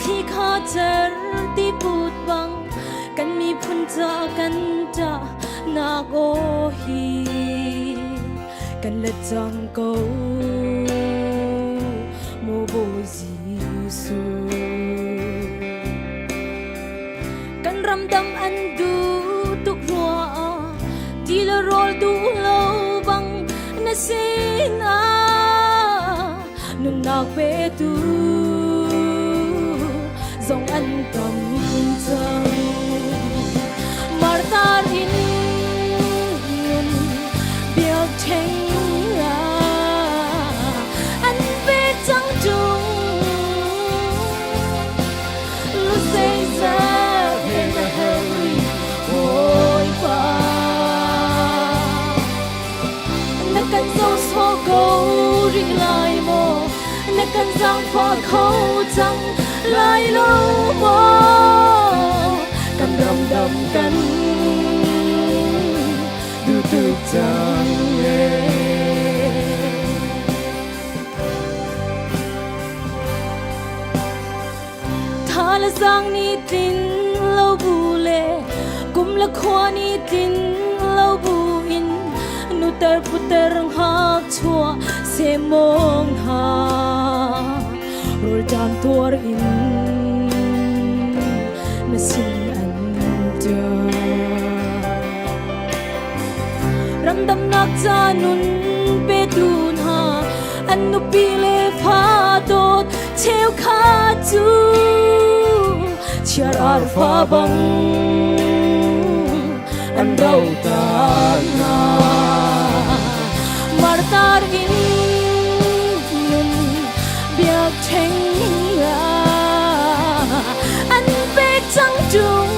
Mitthli kha cer ti put bang kan miphun ca kan ṭah nak aw hi kan let cang ko maw Bawi Jesuh. Kan ramdang an duh tuk rua ti le rawl duh lo bang na sinah nunnak petu zong an tam cang. Martar in nun biakṭheng ah an pek cang ṭung. Zeizat he na herh rih Bawipa? Na kan zohsawh ko rih lai maw? Na kan zaangfah kho cang lai lo maw? Kan ramdam kan duh tuk cang ee. Tha le sang nih tlin lo bu le kum le khua nih tlin lo bu in nutar putar ngak chuah semong hna rawlṭam tuar in na sin an ṭah. Ramdamnak ca nun petu hna an nupi le fa dawt cheukhat cu chiar arfa bang an rau ta hna. Martar in nun biakṭheng ah an pek cang ṭung.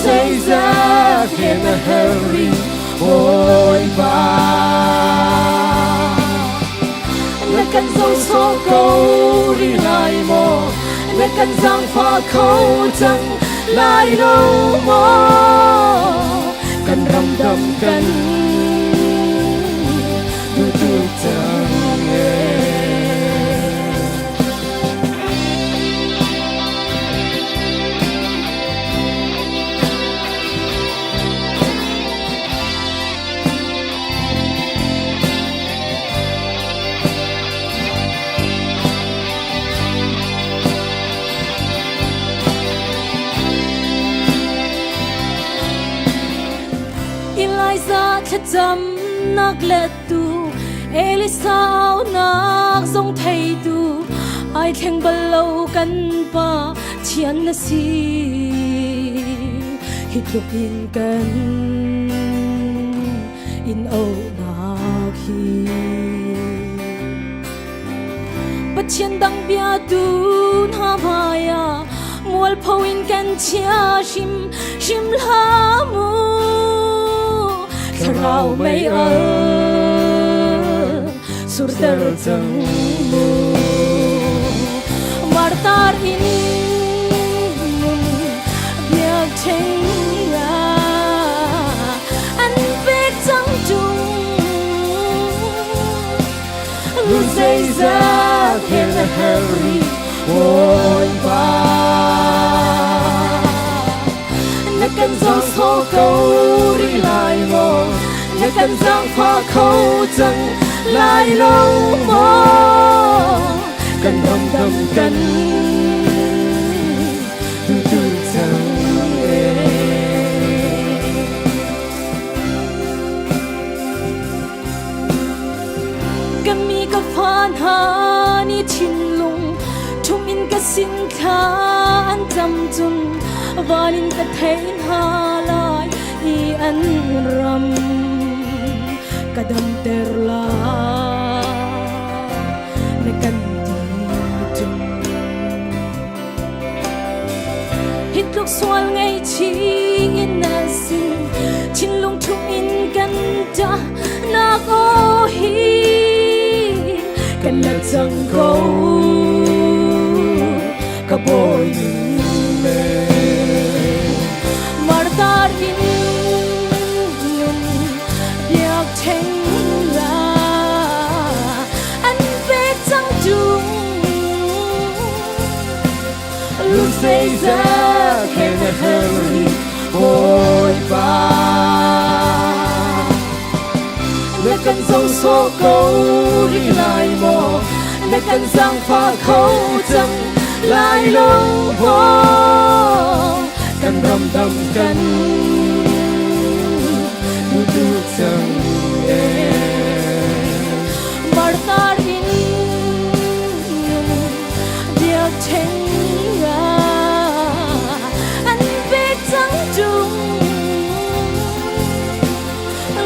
Zeizat he na herh rih Bawipa? Na kan zohsawh ko rih lai maw? Na kan zaangfah kho cang lai lo maw? Kan ramdam kan duh tuk cang ee. Eliza thlacamnak lettu Elisa aunak zong theitu ai thleng bal lo kan pa Thian na si hi tluk in kan in auhnak hi Pathian dang bia tu hna hmai ah mualpho in kan chia hrim hrim hlah mu thlarau mei al surter cang mu martar in nun biakṭheng ah an pek cang ṭung Zeizat he na herh rih Bawipa? Na kan zohsawh ko rih lai maw? Na kan zaangfah kho cang lai lo maw? Kan ramdam kan duh tuk cang ee. Kan mi ka fa hna nih thinlung ṭhum in ka sin thla an cam cun van in ka thei hna lai i an ram ka damter lai na kan ti ṭung. Hi tluk sual ngaihchih in na sin thinlung ṭhum in kan ṭah nak aw hi kan la cang ko Ka bawi ning le Martar in nun biakṭheng ah an pek cang ṭung. Lu zeizat he na herh rih Bawipa? Na kan zoh sawh ko rih lai maw? Na kan zaangfah kho cang lai lo maw? Kan ram dam kan duh cang ee. Martar in biakṭheng ah an pek cang ṭung.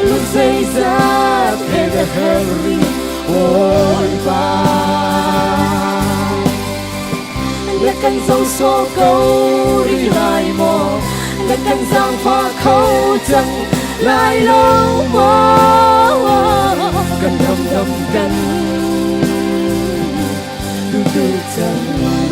Lu zeizat he na herh rih Bawipa? Na kan zoh sawh ko rih lai maw? Na kan zaangfah kho cang lai lo maw? Kan ram dam kan duh cang.